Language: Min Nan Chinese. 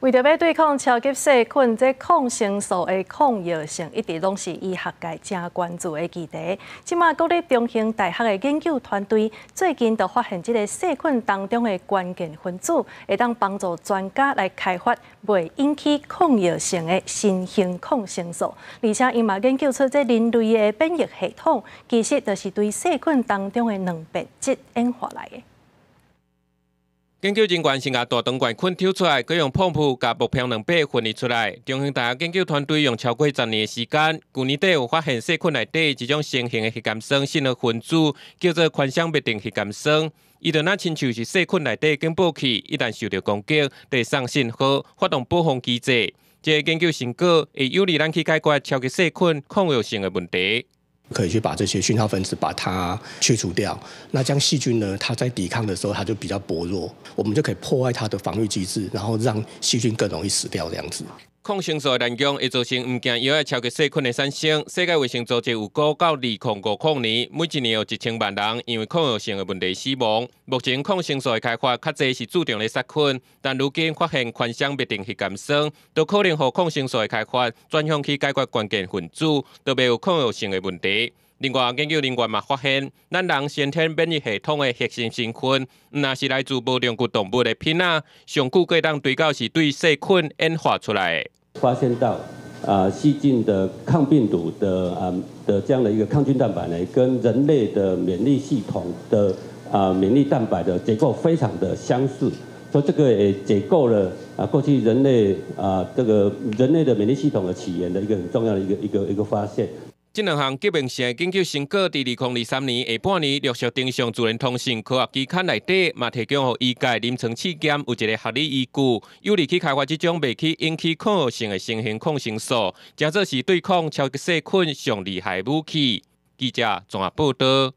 為著欲對抗超級細菌，這抗生素的抗藥性一直攏是醫學界誠關注的議題。這馬國立中興大學的研究團隊最近就發現這个細菌當中的關鍵分子，會當幫助專家來開發袂引起抗藥性的新型抗生素。而且𪜶嘛研究出這人類的免疫系統，其實就是對細菌當中的蛋白質演化來的。研究人員先共大腸桿菌抽出來，閣用泵浦共木片蛋白分離出來。中興大學研究團隊用超過十年的時間，舊年底有發現細菌內底一種新型的核苷酸信號分子，叫做寬雙嘧啶核苷酸。伊就若親像是細菌內底警報器，一旦受著攻擊，就會送信號，發動保護機制。這个研究成果會有利咱去解決超級細菌抗藥性的問題。可以去把這些訊號分子把它去除掉，那這樣細菌呢，它在抵抗的時候，它就比較薄弱，我們就可以破壞它的防禦機制，然後讓細菌更容易死掉。這樣子。抗生素的濫用會造成毋驚藥的超級細菌的產生。世界衛生組織有估到2050年，每一年有1000萬人因為抗藥性的問題死亡。目前抗生素的開發較濟是注重咧殺菌，但如今發現寬雙嘧啶核苷酸，都可能予抗生素的開發轉向去解決關鍵分子，都袂有抗藥性的問題。另外，研究人員嘛發現，咱人先天免疫系統的核心成分，毋但是來自無龍骨動物的品仔，上久會當追到是對細菌演化出來的。發現到啊，細菌的抗病毒的這樣的一個抗菌蛋白呢，跟人類的免疫系統的免疫蛋白的結構非常的相似，所以這個也解構了過去人類這個人類的免疫系統的起源的一個很重要的一個發現。這兩項革命性的研究成果，佇2023年下半年陸續登上《自然通訊》科學期刊內底，嘛提供予醫界臨床試驗有一个學理依據，有利去開發這種袂去引起抗藥性的新型抗生素，誠做是對抗超級細菌上厲害的武器。記者綜合報導。